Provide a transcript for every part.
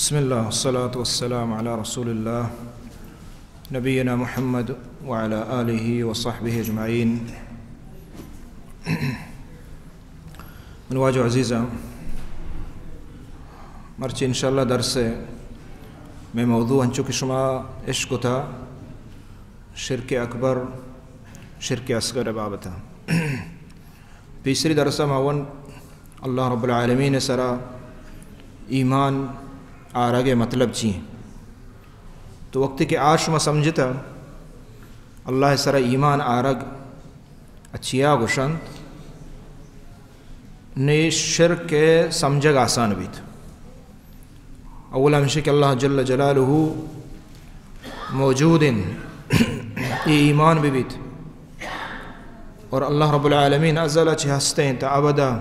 بسم الله والصلاة والسلام على رسول الله نبينا محمد وعلى آله وصحبه أجمعين. من واجہ عزیزاں، مرچی انشاءاللہ درس میں موضوع انچو کہ شما اشکتا شرک اکبر، شرک اصغر بابتا۔ پیسری درس ما ون اللہ رب العالمین سرا ایمان آرگ مطلب چی؟ تو وقتی کہ آ شما سمجھتا اللہ سرا ایمان آرگ اچیا گوشنت، نی شرک سمجھگ آسان بیت۔ اول ہمشی کہ اللہ جل جلالہ موجود انت، اے ایمان بہ بیت۔ اور اللہ رب العالمین ازل چہ ہستیں تا ابدا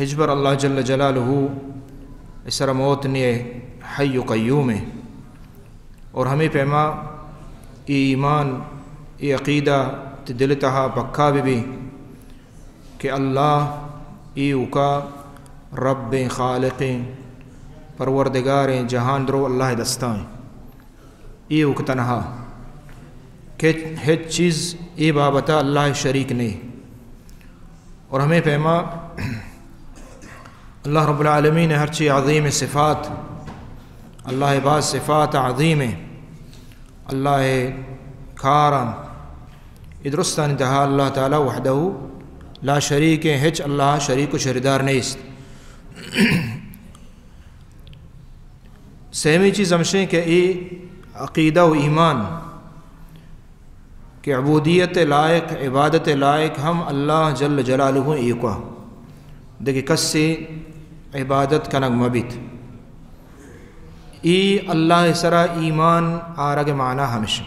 ہچبر اللہ جل جلالہ سرا موت نیے، حی و قیوم ہے۔ اور ہمیں پیما اے ایمان، اے عقیدہ تی دل تہا پکا بہ بی کہ اللہ ایوکا رب، خالق، پروردگار، جہان درو اللہ دستائیں۔ ایوک تنہا، کہ ہچ چیز اے بابتا اللہ شریک نہیں۔ اور ہمیں پیما اللہ رب العالمین ہرچی عظیم صفات، اللہ باز صفات عظیم ہیں، اللہ کاراں، اے درستانی تہا اللہ تعالی وحدہ لا شریک ہیں، ہچ اللہ شریک و شریدار نیست۔ سیمی چیز ہمشیں کہ اے عقیدہ و ایمان کہ عبودیت لائق، عبادت لائق ہم اللہ جل جلالہ ایوکا، دگہ کسی عبادت کنگ مبیت۔ ای اللہ سرا ایمان آرگ معنی ہمشیں۔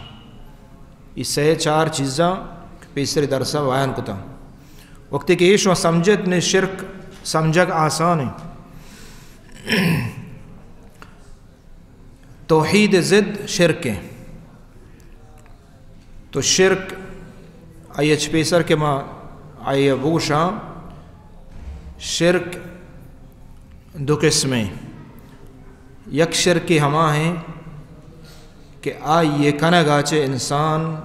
ای سہ چار چیزاں کہ پیسر درسا بیان کتا۔ وقتی کہ ایشو سمجھت نے شرک سمجھگ آسان ہے۔ توحید ضد شرک ہے۔ تو شرک آئی اچ پیسر کہ ما آئی بوشاں، شرک دو قسمیں۔ یک شرک ہما ہیں کہ آئی کنگا چہ انسان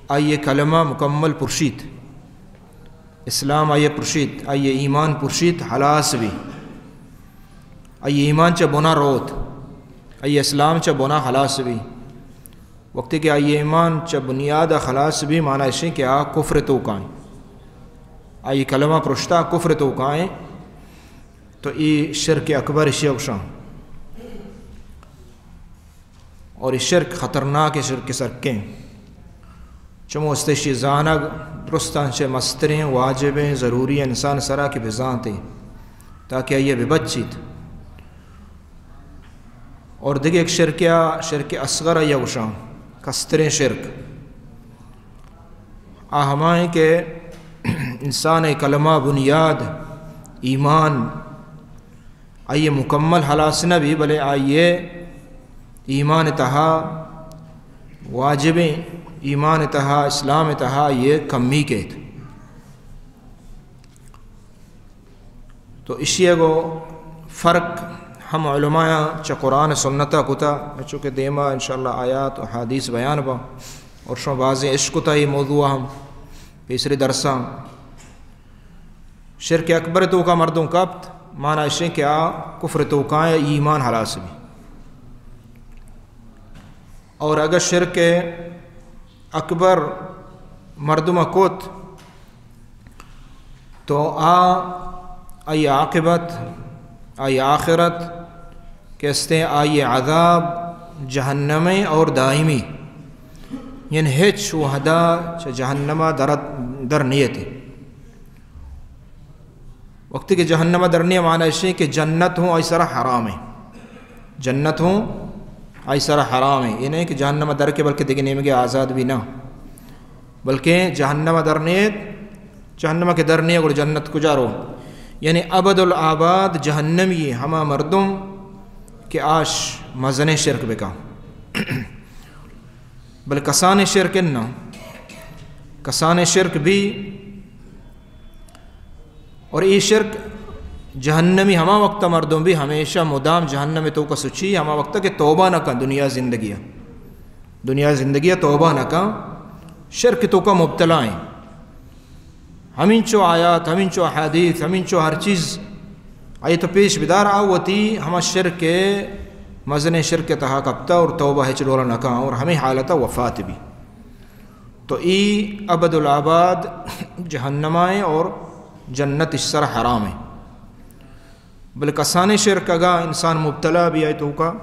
آئی کلمہ مکمل پرشیت، اسلام آئی پرشیت، آئی ایمان پرشیت، خلاص بی، آئی ایمان چہ بنا روت، آئی اسلام چہ بنا خلاص بی۔ وقتی کہ آئی ایمان چہ بنیاد خلاص بی، معنی اشیں کہ آ کفر توکائیں، آئی کلمہ پرشتا کفر توکائیں، تو ای شرک اکبر اشیا گوشاں۔ اور ای شرک خطرناک، شرک سرکیں۔ چمو استشی زانگ درستان چہ مستریں واجبیں ضروری انسان سرا کہ بزانتے تاکہ آئی بہ بچیت۔ اور دگہ ایک شرکیا، شرک اصغر آئی گوشاں، کستریں شرک۔ آ ہمائیں کہ انسان کلمہ بنیاد ایمان آئی مکمل خلاص نہ بی، بلے آئی ایمان تہا واجبیں، ایمان تہا، اسلام تہا آئی کمی کیت۔ تو اشی گو فرق ہم علماء چہ قرآن سنت کتا، چونکہ دیما انشاءاللہ آیات و حدیث بیان با، اور شما بازیں اشکتا یہ موضوع ہم پیسری درساں۔ شرک اکبر توکا مردم کپت، معنی اشیں کہ آ کفر توکائیں، ایمان خلاص بی۔ اور اگر شرک اکبر مردم کت، تو آ، آئی عاقبت، آئی آخرت کہ استیں، آئی عذاب جہنمیں اور دائمی، یعنی ہچ وہدا چہ جہنما در، در نیتے۔ وقتی کہ جہنما در نیے، معنی اشیں کہ جنت ہوں آئی سرا حرام ہے، جنت ہوں آئی سرا حرام ہے۔ یہ نہیں کہ جہنما در کے بلکہ دگہ نیمگے آزاد بی نہ، بلکہ جہنما در نیت، جہنما کہ در نیے گڑا جنت کجا رو؟ یعنی ابد الآباد جہنمی ہما مردم کہ آش مزنیں شرک بکا۔ بلے کسانیں شرک نہ، کسانیں شرک بی، اور ای شرک جہنمی ہما وقت مردم بی، ہمیشہ مدام جہنم توکا سچی، ہما وقت کہ توبہ نہ کن دنیا زندگی، دنیا زندگی توبہ نہ کن، شرک توکا مبتلا ہیں۔ ہمینچو آیات، ہمینچو احادیث، ہمینچو ہر چیز آئی تو پیش بدار، آ وتی ہما شرک، مزن شرک تہا کپتا اور توبہ ہچ ڈولا نہ کن اور ہمیں حالتا وفات بی۔ تو ای ابد الآباد جہنم آئیں اور جنت اس سر حرام ہے۔ بلے کسانیں شرک اگاں انسان مبتلا بی آئی توکا،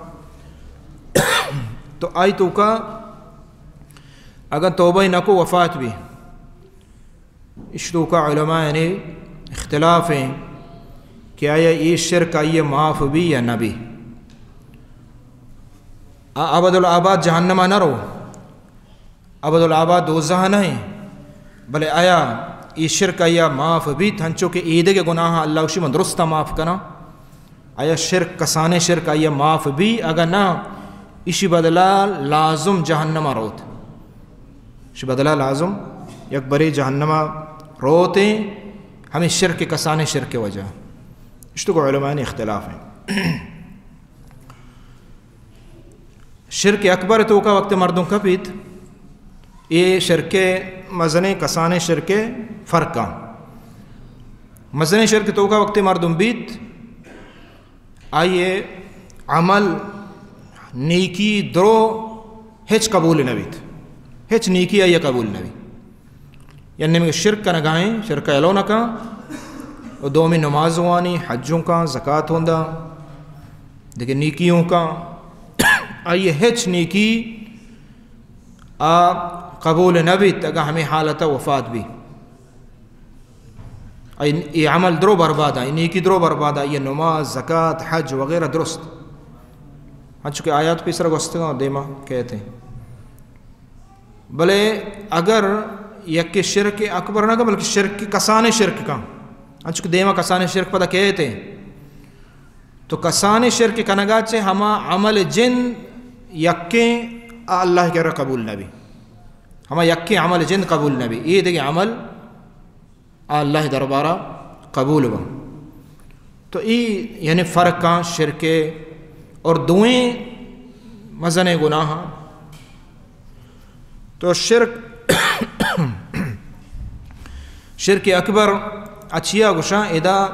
تو آئی توکا اگاں توبہ نہ کو وفات بی، اش توکا علماء یعنی اختلاف ہیں کہ آیا یہ شرک آئیے معاف بی یا نہ بی۔ آ ابد الآباد جہنم نہ رو، ابد الآباد دوزہ نہ ہیں، بلے آیا یہ شرک آیا معاف بیت، ہنچو کہ ایدگہ گناہ اللہ وشی من درستا معاف کنا؟ آیا شرک، کسانیں شرک آیا معاف بی؟ اگہ نہ، اشی بدلا لازم جہنم روت، اشی بدلا لازم یک بری جہنم روتیں، ہمیں شرک، کسانیں شرک وجہ۔ اشتو کو علماء اختلاف ہیں۔ شرک اکبر توکا وقت مردم کپیت، اے شرک مزنیں کسانیں شرک فرقاں۔ مزنیں شرک توکا وقت مردم بیت، آئیے عمل، نیکی، درو ہچ قبول نہ بیت، ہچ نیکی آئیے قبول نہ بیت۔ یعنی نمے شرک کنگائیں، شرک ایلو نہ کن، و دومی نماز وانی، حجوں کن، زکات ہوندا، دیکھ نیکیوں کن، آئی ہچ نیکی آ قبول نہ بیت اگاں ہمیں حالت وفات بی۔ آئی، ای عمل درو برباد، آئی نیکی درو برباد، آئی نماز، زکات، حج وغیرہ درست، ہنچو کہ آیات پیسر گوستگاں دیما کہتے ہیں۔ بلے اگر یک شرک اکبر نہ کن، بلکہ شرک کسانیں شرک کن، انچو کہ دیما کسانیں شرک پدا کہتے، تو کسانیں شرک کنگا چہ ہما عمل جند یکیں آ اللہ کرا قبول نہ بی، ہما یکیں عمل جند قبول نہ بی، اے دگہ عمل آ اللہ دربارا قبول بن۔ تو ای یعنی فرقاں شرک اور دوئیں مزنیں گناہاں۔ تو شرک، شرک اکبر اچیا گوشاں، ادا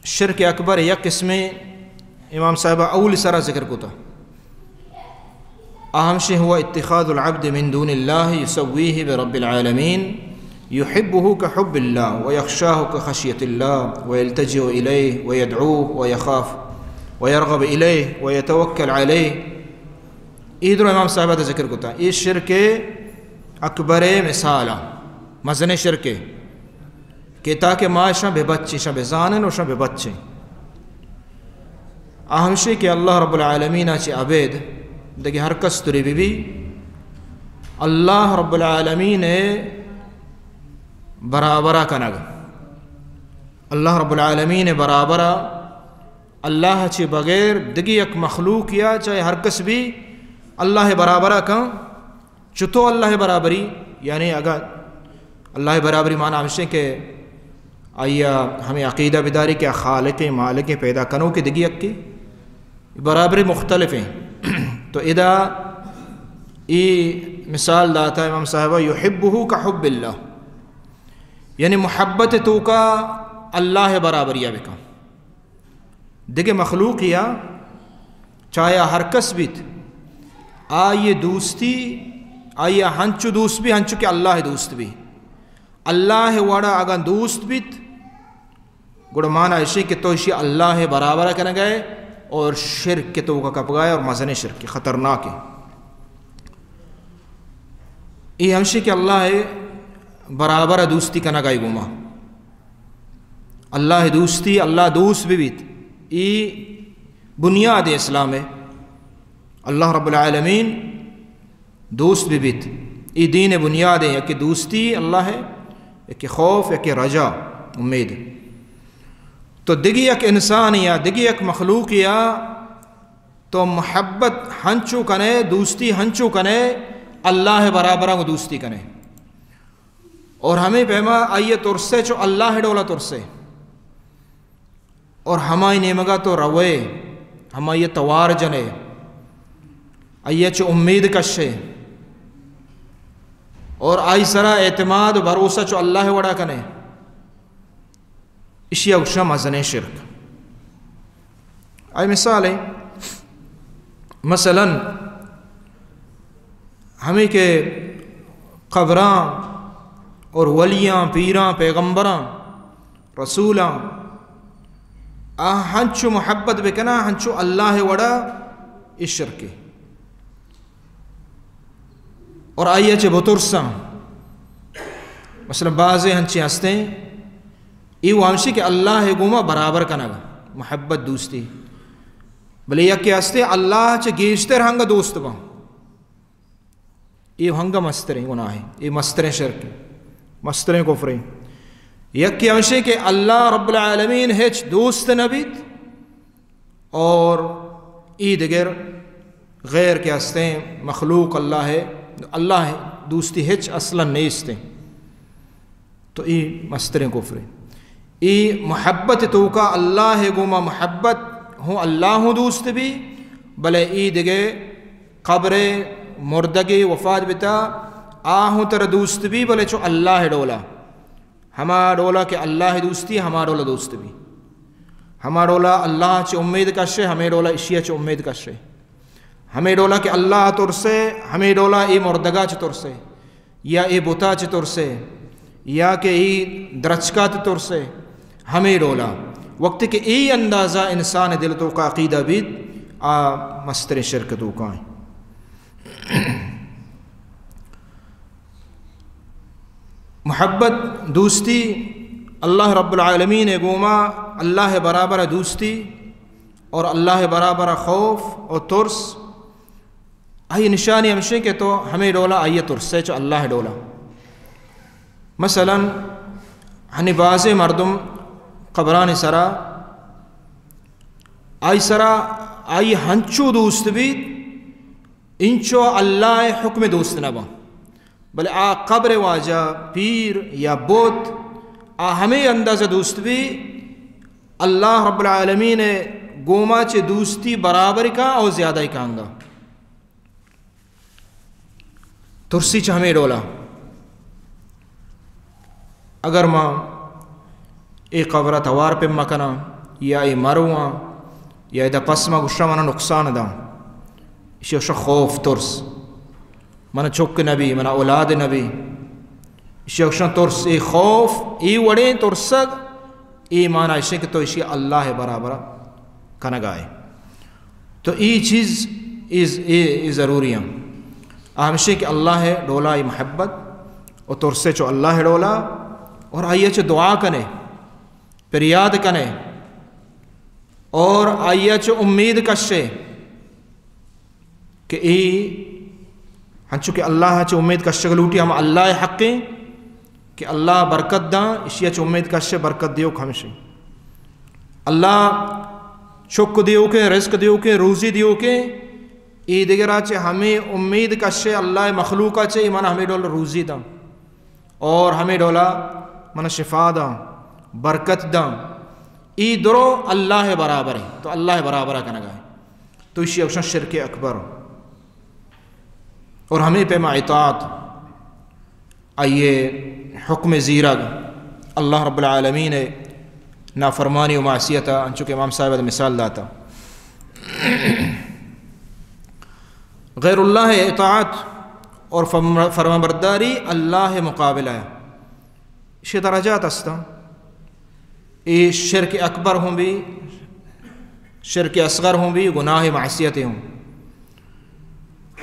شرک اکبر یک قسمیں امام صاحب اولی سرا ذکر کتا۔ اہمشی هو اتخاذ العبد من دون الله يسويه برب العالمين يحبه كحب الله ويخشاه كخشية الله ويلتجئ إليه ويدعوه ويخاف ويرغب إليه ويتوكل عليه۔ اے درو امام صاحب ذکر کتا، اے شرک اکبر مثال، مزن شرک۔ کہ تاکہ ما اشاں بہ بچیں، اشاں بہ زانیں و اشاں بہ بچیں۔ آ ہمشی کہ اللہ رب العالمین ء چہ ابید دگہ ہر کس تری بہ بی، اللہ رب العالمین ء برابر ء کنگ۔ اللہ رب العالمین ء برابر ء، اللہ چہ بغیر دگہ یک مخلوق یا چاہے ہر کس بی، اللہ ء برابر ء کن۔ چتو اللہ برابری؟ یعنی اگاں اللہ برابری معنی ہمشیں کہ آئی ء ہمیں عقیدہ بداری کہ خالق مالک پیدا کنوک دگہ یکے، برابری مختلف ہیں۔ تو ادا ای مثال داتا امام صاحبہ، یحبہ کحب اللہ، یعنی محبت توکا اللہ برابری بکن۔ دگہ مخلوقیا، چاہے آ ہر کس بیت، آئی دوستی، آئی ہنچو دوست بی ہنچو کہ اللہ دوست بی۔ اللہ وڑا اگاں دوست بیت، گڑا مانا اشی کہ تو اشی اللہ برابر کنگائے اور شرک کے توکا کپگائے اور مزن شرک خطرناک ہے۔ ای ہمشی کہ اللہ برابر دوستی کنگائے گوما۔ اللہ دوستی، اللہ دوست بہ بیت، ای بنیاد اسلام ہے۔ اللہ رب العالمین دوست بہ بیت، ای دین بنیاد ہے، یکی دوستی اللہ ہے، یکی خوف، یکی رجا، امید۔ تو دگہ یک انسان یا دگہ یک مخلوق یا تو محبت ہنچو کنے، دوستی ہنچو کنے، اللہ برابر دوستی کنے۔ اور ہمیں پیما آئیے ترسے چو اللہ ڈولا ترسے۔ اور ہمائی نیمگا تو روئے، ہمائی توار جنے، آئی چہ امید کشے اور آئی سرا اعتماد و بھروسہ چو اللہ وڑا کنے، اشیا گوشاں مزنیں شرک۔ آئی مثال ہے، مثلاً ہمیں کہ قبراں اور ولیاں، پیراں، پیغمبراں، رسولاں، آ ہنچو محبت بکناں، ہنچو اللہ وڑا، اے شرکے۔ اور آئی چہ بترساں۔ مثلاً بعضے ہنچیں ہستیں، اے و ہمشی کہ اللہ گوما برابر کنگ، محبت، دوستی۔ بلے یکے ہستے اللہ چہ گیشتر ہنگا دوست باں۔ اے ہنگا مستریں گناہ ہے، اے مستریں شرک ہے، مستریں کفر ہے۔ یکے ہمشی کہ اللہ رب العالمین ہچ دوست نہ بیت، اور ای دگر غیر کہ ہستیں مخلوق اللہ ہے، اللہ دوستی ہچ اصلاً نیستیں۔ تو ای مستریں کفرے۔ ای محبت توکا اللہ گوما محبت ہوں، اللہ ہوں دوست بی، بلے ای دگہ قبر مردگے وفات بتا، آ ہوں ترا دوست بی، بلے چو اللہ ڈولا۔ ہما ڈولا کہ اللہ دوستی، ہما ڈولا دوست بی۔ ہما ڈولا اللہ چہ امید کشے، ہمے ڈولا اشیا چہ امید کشے۔ ہمے ڈولا کہ اللہ ترسے، ہمے ڈولا اے مردگا چہ ترسے، یا اے بتا چہ ترسے، یا کہ اے درچکا چہ ترسے، ہمے ڈولا۔ وقتی کہ اے اندازہ انسان دل توکا عقیدہ بیت، آ مستریں شرک توکا ہیں۔ محبت، دوستی، اللہ رب العالمین گوما، اللہ برابر دوستی اور اللہ برابر خوف اور ترس، آئی نشانی ہمشیں کہ تو ہمے ڈولا آئی ترسے چو اللہ ڈولا۔ مثلاً ہنی بازیں مردم قبرانی سرا، آئی سرا، آئی ہنچو دوست بیت، انچو اللہ حکم دوست نہ باں، بلے آ قبر واجہ، پیر یا بت، آ ہمے اندازہ دوست بی، اللہ رب العالمین گوما چہ دوستی برابر کا او زیادہ کانگا۔ ترسی چہ ہمے ڈولا۔ اگر ما اے قبر توار پہ مکناں یا اے مرواں یا ادا پس ما گوشاں منا نقصان داں، اشی گوشاں خوف، ترس۔ من چک نبی، من اولاد نبی۔ اشی گوشاں ترس، اے خوف، اے وڑیں ترسگ، اے معنی اشیں کہ تو اشی اللہ برابر کنگائے۔ تو اے چیز، اے، اے، اے ضروری ہیں۔ ہمشیں کہ اللہ ڈولا ای محبت و ترسے چو اللہ ڈولا، اور آئی چہ دعا کنے، پریاد کنے، اور آئی چہ امید کشے۔ کہ اے ہنچو کہ اللہ چہ امید کشگ لوٹی، ہم اللہ حقیں کہ اللہ برکت داں، اشیا چہ امید کشے، برکت دیوک ہمشیں۔ اللہ چک دیوکیں، رزق دیوکیں، روزی دیوکیں، اے دگرا چہ ہمے امید کشے، اللہ مخلوقا چہ ایمان ہمے ڈول روزی داں۔ اور ہمے ڈولا من شفا داں، برکت داں۔ ای درو اللہ برابر ہیں، تو اللہ برابر کنگا ہے۔ تو اشی گوشاں شرک اکبر۔ اور ہمے پیما اطاعت، آئیے حکم زیرگ، اللہ رب العالمین نافرمانی و معصیت، انچو کہ امام صاحب مثال داتا۔ غیر اللہ اطاعت اور فرم-، فرمانبرداری اللہ مقابلہ ہے۔ اشی درجات استاں۔ اے شرک اکبر ہوں بی، شرک اصغر ہوں بی، گناہ معصیت ہوں۔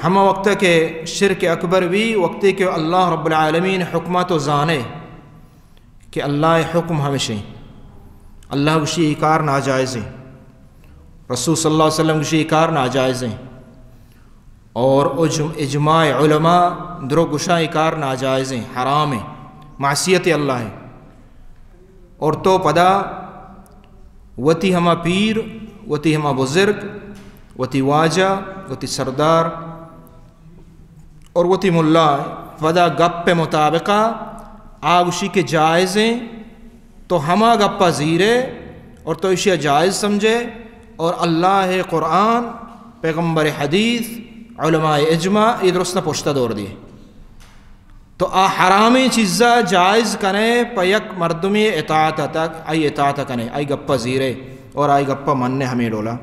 ہما وقت کہ شرک اکبر بی، وقتی کہ اللہ رب العالمین حکمہ تو زانے کہ اللہ حکم ہمشیں۔ اللہ گوشی ای کار ناجائز ہیں۔ رسول صلی اللہ علیہ وسلم گوشی ای کار ناجائز ہیں۔ اور اجم-، اجماع علماء درو گوشاں ای کار ناجائز ہیں، حرام ہیں، معصیت اللہ ہے۔ اور تو پدا وتی ہما پیر، وتی ہما بزرگ، وتی واجہ، وتی سردار اور وتی ملا پدا گپ مطابقہ آ گوشی کہ جائز ہیں، تو ہما گپا زیرے اور تو اشیا جائز سمجھے، اور اللہ قرآن، پیغمبر حدیث، علماء اجماع، اے درست پشتہ دور دیے۔ تو آ حرامیں چیزا جائز کنے، پہ یک مردمی اطاعت تک، آئی اطاعت کنے، آئی گپا زیرے اور آئی گپا مننے ہمیں ڈولا۔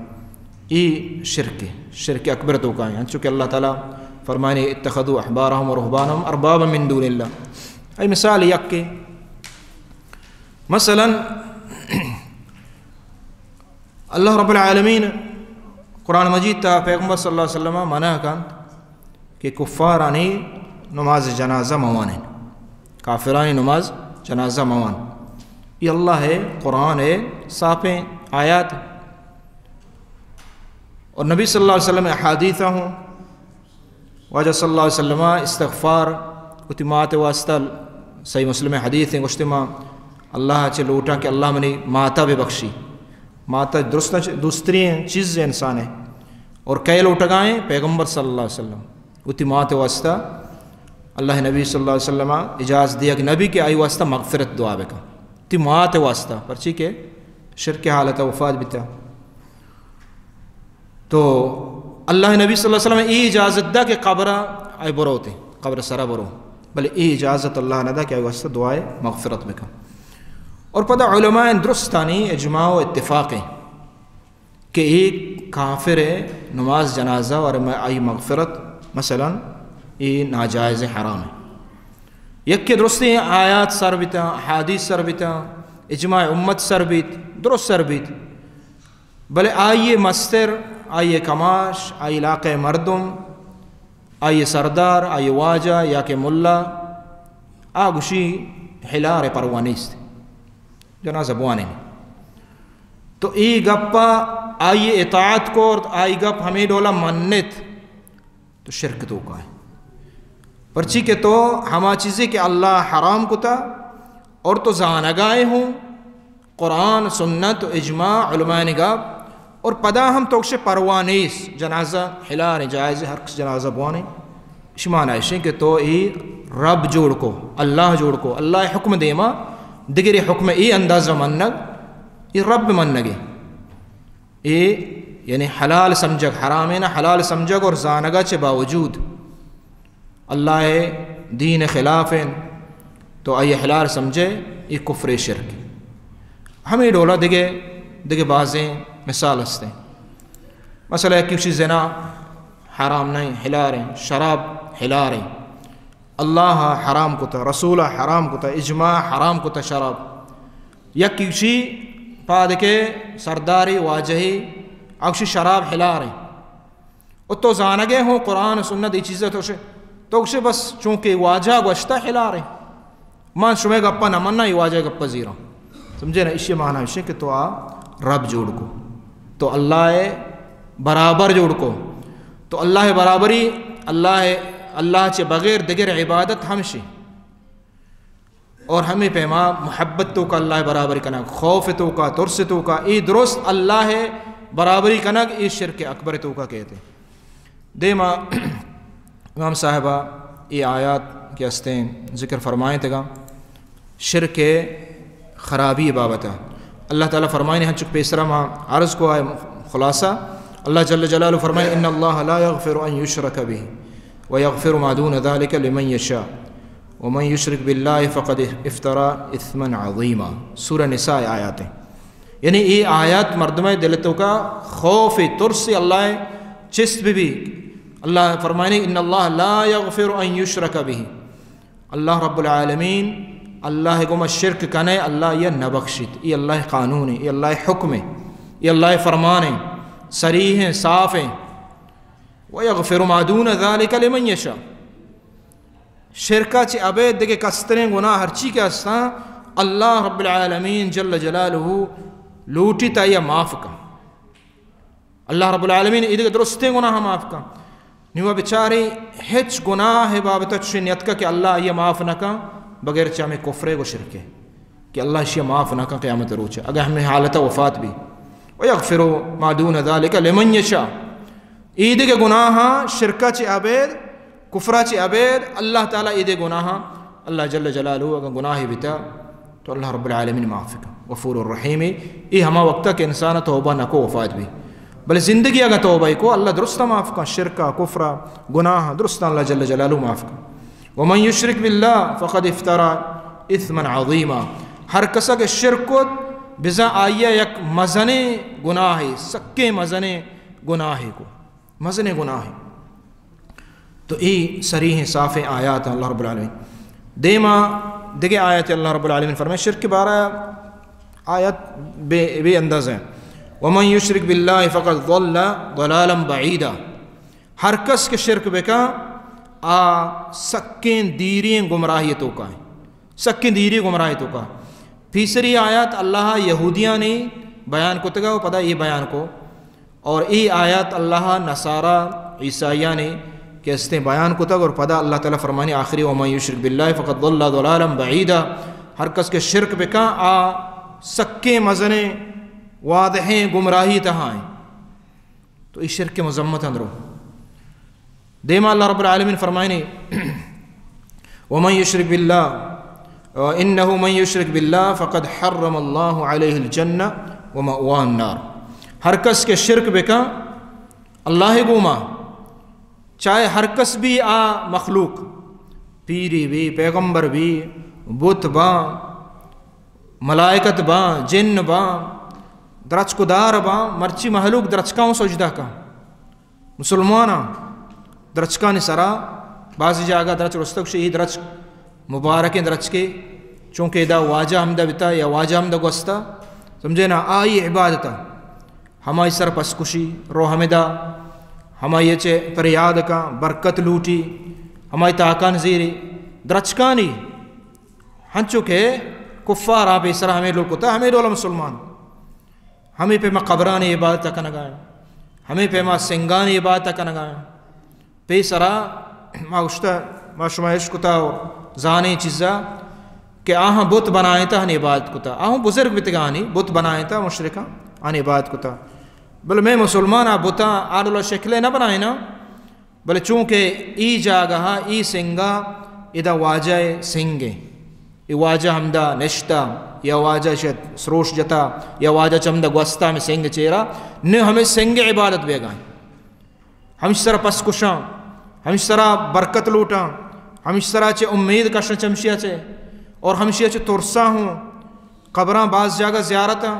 ای شرک، شرک اکبر توکا ہے، چونکہ اللہ تعالی فرمانے، "اتخذوا احبارهم ورهبانهم اربابا من دون اللہ۔" ای مثال یک کے، مثلاً اللہ رب العالمین قرآن مجید تا پیغمبر صلی اللہ علیہ وسلم منع کنت کہ کفارانی نماز جنازہ موانن، کافرانی نماز جنازہ موان۔ یہ اللہ ہے، قرآن ہے، صافیں آیات۔ اور نبی صلی اللہ علیہ وسلم احادیث ہوں، واجہ صلی اللہ علیہ وسلم استغفار وتی مات واسطہ، صحیح مسلم حدیث ہیں، گوشتے ما اللہ چے لوٹاں کہ اللہ منی ماتا بے بخشی۔ ماتا درست دوستری ہیں چیز انسان ہے۔ اور کئے لوٹگائیں؟ پیغمبر صلی اللہ علیہ وسلم۔ وتی مات واسطہ اللہ نبی صلی اللہ علیہ وسلم اجازت دیا کہ نبی کہ آئی واسطہ مغفرت دعا بکا۔ تی مات واسطہ، پرچی کہ شرک حالت وفات بیتا۔ تو اللہ نبی صلی اللہ علیہ وسلم ای اجازت دا کہ قبر آئی بروتے، قبر سرا برو، بلے ای اجازت اللہ نہ دا کہ آئی واسطہ دعائے مغفرت بکن۔ اور پدا علماء درستانی اجماع و اتفاق ہیں کہ ایک کافر ہے، نماز جنازہ اور میں آئی مغفرت مثلاً یہ ناجائز، حرام ہے۔ یک کہ درستیں آیات سر بیتا، حدیث سر بیتا، اجماع امت سر بیت، درست سر بیت، بلے آئی مستر، آئی کماش، آئی علاقہ مردم، آئی سردار، آئی واجہ یا کہ ملا، آ گوشی ہلار پرواہ نیست، جنازہ بوانین۔ تو ای گپا آئی اطاعت کرت، آئی گپ ہمیں ڈولا منت، تو شرک توکا ہے۔ پرچی کہ تو ہما چیزے کہ اللہ حرام کتا اور تو زانگائے ہوں، قرآن، سنت و اجماع، علماء گپ، اور پدا ہم تو گوشے پرواہ نیست، جنازہ ہلاریں، جائز، ہر کس جنازہ بوانے۔ اشی معنی اشیں کہ تو ای رب جوڑ کو، اللہ جوڑ کو، اللہ حکم دیما، دگرے حکم ای اندازہ منگ، ای رب منگے۔ اے یعنی حلال سمجھگ، حرامین حلال سمجھگ اور زانگا چے باوجود اللہ دین خلاف ہیں، تو آئی حلال سمجھے، یہ کفر شرک۔ ہمیں ڈولا دگے، دگے بازیں مثال ہستے۔ مثلا یکی گوشی زنا حرام نہیں، حلال ہیں، شراب حلال ہیں۔ اللہ حرام کتا، رسول حرام کتا، اجماع حرام کتا شراب۔ یکی گوشی پاد کے سرداری واجہی، آ گوشی شراب حلال ہیں۔ و تو زانگے ہوں قرآن و سنت ای چیزا تو گوشے، تو گوشے بس چونکہ واجہ گوشتا حلال ہیں۔ من شمے گپا نہ مناں، ای واجہ گپا زیراں۔ سمجھے نا؟ اشی معنی اشی کہ تو آ رب جوڑ کو، تو اللہ برابر جوڑ کو، تو اللہ برابری، اللہ، اللہ چے بغیر دگر عبادت ہمشی۔ اور ہمیں پیما محبت توکا اللہ برابری کنگ، خوف توکا، ترس توکا، ای درست اللہ برابری کنگ، ای شرک اکبر توکا کہتے۔ دیما امام صاحبہ ای آیات کہ ہستیں ذکر فرمائیں تگا، شرک خرابی بابتا۔ اللہ تعالی فرمائیں، ہنچک پیسرا ما عرض کو آئے خلاصہ، اللہ جل جلالہ فرمائیں، "ان اللہ لا یغفر ان یشرک به و یغفر ما دون ذلک لمن یشاء و من یشرک باللہ فقد افترا اثما عظیما۔" سورہ نساء آیات ہیں۔ یعنی ای آیات مردمے دل توکا خوف، ترس اللہ چست بی بی۔ اللہ فرمائنے، "ان اللہ لا یغفر ان یشرک به۔" اللہ رب العالمین، اللہ گوما شرک کنے، اللہ یہ نہ بخشیت۔ یہ اللہ قانون ہے، یہ اللہ حکم ہے، یہ اللہ فرمان ہے، صریح ہیں، صاف ہیں۔ "و یغفر ما دون ذلک لمن یشاء۔" شرکا چہ ابید دگہ کستریں گناہ ہرچی کہ ہستاں، اللہ رب العالمین جل جلالہ لوٹی تا یا معاف کن۔ اللہ رب العالمین ایدگہ درستیں گناہ معاف کن۔ نیوا بچاری ہچ گناہ بابت چشیں نیتکا کہ اللہ آئیے معاف نہ کن بغیر چہ ہمیں کفرے گو شرکے کہ اللہ اشی معاف نہ کن قیامت روچ اگہ ہمیں حالت وفات بی۔ "و یغفر ما دون ذلک لمن یشاء۔" ایدگہ گناہاں، شرکا چہ ابید، کفرا چہ ابید، اللہ تعالی ایدگہ گناہاں، اللہ جل جلالہ اگہ گناہی بیتا، تو اللہ رب العالمین معاف کن، غفور الرحیم۔ ای ہما وقتا کہ انسان توبہ نہ کو وفات بی، بلے زندگی اگاں توبہ کو، اللہ درستاں معاف کن، شرکا، کفرا، گناہ درستاں اللہ جل جلالہ معاف کن۔ ومن یشرک باللہ فقد افتری اثما عظیما۔ ہر کسا کہ شرک کت، بزاں آئیا یک مزنیں گناہے، سکیں مزنیں گناہے کو، مزنیں گناہے۔ تو ای صریحیں صافیں آیات اللہ رب العالمین۔ دیما دگہ آیت اللہ رب العالمین فرمائے، شرک کے بارہ آیت بے، بے انداز ہیں۔ ومن یشرک باللہ فقد ضل ضلالا بعیدا۔ ہر کس کہ شرک بکا، آ سکیں دیریں گمراہی توکا ہیں۔ سکیں دیری گمراہی توکا۔ پیسری آیات اللہ یہودیانی بیان کتگا و پدا یہ بیان کو۔ اور ای آیات اللہ نصارا عیسائیانی کہ استیں بیان کتگ، اور پدا اللہ تعالی فرمانی آخری، ومن یشرک باللہ فقد ضل ضلالا بعیدا۔ ہر کس کہ شرک بکا، آ سکیں مزنیں واضحیں گمراہی تہا ہیں۔ تو ای شرک مذمت اندرو۔ دیما اللہ رب العالمین فرمائنی، ومن یشرک باللہ، انہ من یشرک باللہ فقد حرم اللہ علیہ الجنہ ومأواہ النار۔ ہر کس کہ شرک بکا اللہ گوما، چاہے ہر کس بی آ مخلوق، پیری بی، پیغمبر بی، بت با، ملائکت با، جن با، درچک و دار با، مرچی مہلوک درچکاں سجدہ کا۔ مسلماناں درچکانی سرا بعضی جاگہ درچک رستگ، شی درچک مبارکیں درچکے، چونکہ ادا واجہ ہمدا بتا یا واجہ ہمدا گوستا، سمجھے نا، آئی عبادتا۔ ہمائی سر پس کشی، رو ہمدا، ہمائی چے پریاد کا، برکت لوٹی، ہمائی تاکان زیری، درچکانی، ہنچو کہ کفار آپ سر ہمیں لوگ کتا، ہمیں ڈول مسلمان۔ ہمے پیما قبرانی عبادت کنگا ایں، ہمے پیما سنگانی عبادت کنگا ایں۔ پیسرا ما گوشتا، ما شما اشکتا و زانیں چیزا کہ آہاں بت بنائینتا، آہانی عبادت کتا۔ آہاں بزرگ بتگانی بت بنائینتا، مشرکاں آہانی عبادت کتا۔ بلے میں مسلمان آ بتاں آ ڈولا شکلے نہ بنائینا۔ بلے چونکہ ای جاگہا، ای سنگا، ادا واجہ سنگے۔ ای واجہ ہمدا نشتا، یا واجہ شت سروش جتا، یا واجہ چمدا گوستا ہمیں سنگ چیرا، نہ ہمیں سنگ عبادت بیگائیں۔ ہمش سرا پس کشاں، ہمش سرا برکت لوٹاں، ہمش سرا چے امید کشاں چمشیا چے، اور ہمشیا چے ترسا ہوں۔ قبراں باز جاگہ زیارتاں،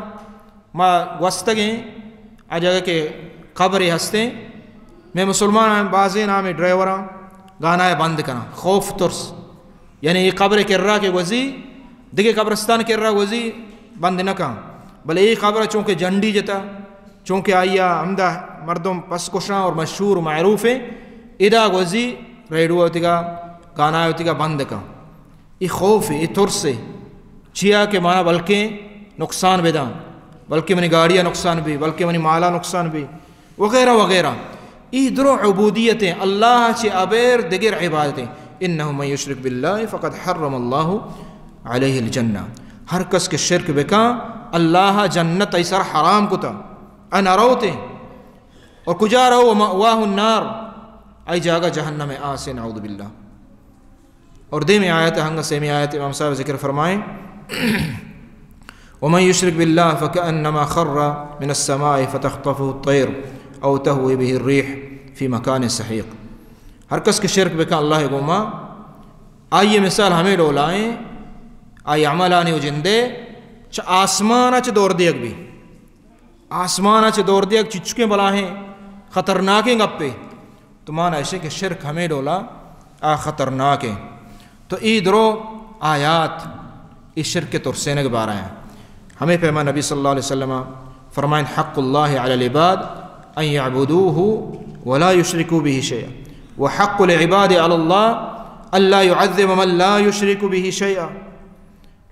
ما گوستگیں آ جاگہ کہ قبرے ہستیں، میں مسلمان بازیں نامی ڈرائیوراں گانا بند کناں، خوف ترس، یعنی یہ قبر کرا کہ گوزی، دگہ قبرستان کرا گوزی بند نہ کن، بلے یہ قبر چونکہ جنڈی جتا، چونکہ آئیا ہمدا مردم پس کشاں اور مشہور و معروف ہیں، ادا گوزی ریڈیو ہوتگا، گانا ہوتگا بند کن۔ ای خوف ہے، ای ترس ہے۔ چیا کہ مانا بلکیں نقصان بداں، بلکیں منی گاڑی نقصان بی، بلکیں منی مالا نقصان بی، وغیرہ وغیرہ۔ ای درو عبودیت ہیں، اللہ چے ابیر دگر عبادت ہیں۔ انہ من یشرک باللہ فقد حرم اللہ علیہ الجنہ۔ ہر کس کہ شرک بکاں، اللہ جنت ای سر حرام کتا، انروت ہیں۔ اور کجا رو؟ ومأواہ النار، ای جاگہ جہنم آسے، نعوذ باللہ۔ اور دیمی آیت، ہنگا سیمی آیت امام صاحب ذکر فرمائیں، ومن یشرک باللہ فکأنما خر من السماء فتخطفه الطیر او تهوی به الریح فی مکان سحیق۔ ہر کس کہ شرک بکن اللہ گوما، آئی مثال ہمیں ڈولائیں، آئی عملانی و جندے چہ آسمان چہ دور دیگ بی۔ آسمان ء چہ دور دیگ چچکیں بلاہیں خطرناکیں گپے۔ تو مانا ایشیں کہ شرک ہمے ڈولا آ خطرناکیں۔ تو ای درو آیات ای شرک ترسینگ بارہ ہیں۔ ہمے پیما نبی صلی اللہ علیہ وسلم فرمائن، حق اللہ علی العباد ان یعبدوه ولا یشرکوا به شیئا، وحق العباد علی اللہ الا یعذب من لا یشرک به شیئا۔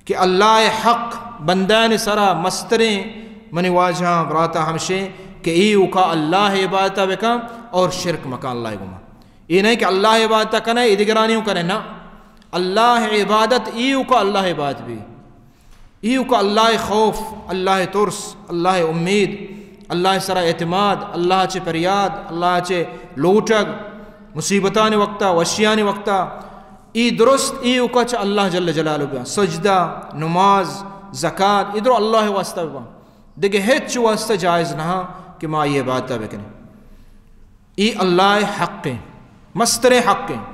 کہ اللہ حق بندان سرا مستریں منی واجہاں براتاں ہمشیں کہ ایوکا اللہ عبادت بکن اور شرک مکن اللہ گما۔ اے نہیں کہ اللہ عبادت کنے، ادگرانی کنے، نہ۔ اللہ عبادت ایوکا اللہ عبادت بی۔ ایوکا اللہ خوف، اللہ ترس، اللہ امید، اللہ سرا اعتماد، اللہ چے پریاد، اللہ چے لوٹگ، مصیبتانی وقتا، وشیانی وقتا، ای درست ای اوکا چہ اللہ جل جلالہ بیان، سجدہ، نماز، زکات، ای درو اللہ واسطہ ببان، دگہ ہچ واسطہ جائز نہ کہ ما ای عبادت بکنیں۔ ای اللہ حق ہیں، مستر حق ہیں۔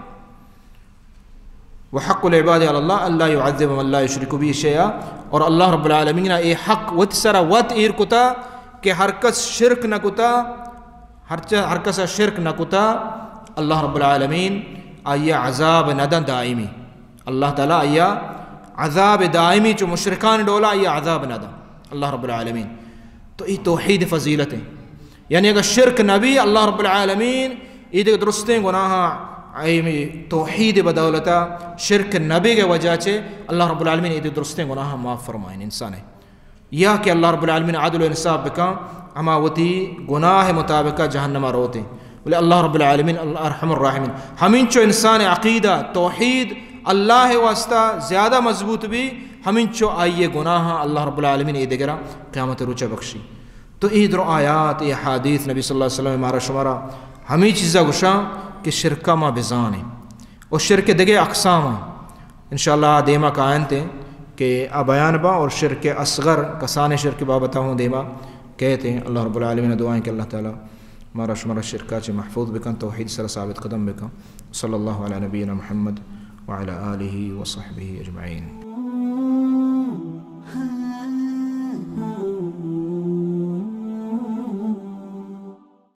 وحق العباد علی اللہ الا یعذب من لا یشرک به شیئا، اور اللہ رب العالمین اے حق وت سرا وت ایر کتا کہ ہر کس شرک نہ کتا، ہر چ-، ہر کس شرک نہ کتا، اللہ رب العالمین آئی عذاب نہ دن دائمی۔ اللہ تعالی آئی عذاب دائمی چو مشرکان ڈولا آئی عذاب نہ دن اللہ رب العالمین۔ تو ای توحید فضیلت ہیں۔ یعنی اگر شرک نبی، اللہ رب العالمین ایدے درستیں گناہ، اے توحید بدولتا، شرک نبی کے وجہ چے اللہ رب العالمین ایدے درستیں گناہ معاف فرمائیں انسان ہے۔ یا کہ اللہ رب العالمین عدل و انصاف بکن، ہما وتی گناہ مطابقہ جہنم روتے، بلے اللہ رب العالمین اللہ ارحم الراحمین۔ ہمینچو انسان عقیدہ توحید اللہ واسطہ زیادہ مضبوط بھی، ہمینچو آئیے گناہ اللہ رب العالمین اے دگرا قیامت روچہ بخشی۔ تو اے درو آیات، اے حدیث نبی صلی اللہ علیہ وسلم مارا شمارا ہمیں چیزا گشاں کہ شرکا ما بزانیں۔ اور شرک دگہ اقسام ہیں۔ انشاءاللہ آ دیما کاینت ہیں کہ آ بیان با اور شرک اصغر، کسان شرک بابتا ہوں دیما کہتے ہیں۔ اللہ رب العالمین دعائیں کہ اللہ تعالی مارا شمارا شرکا چے محفوظ بکن، توحید سر ثابت قدم بکن۔ صلی اللہ علی نبینا محمد وعلی آلہ وصحبہ اجمعین۔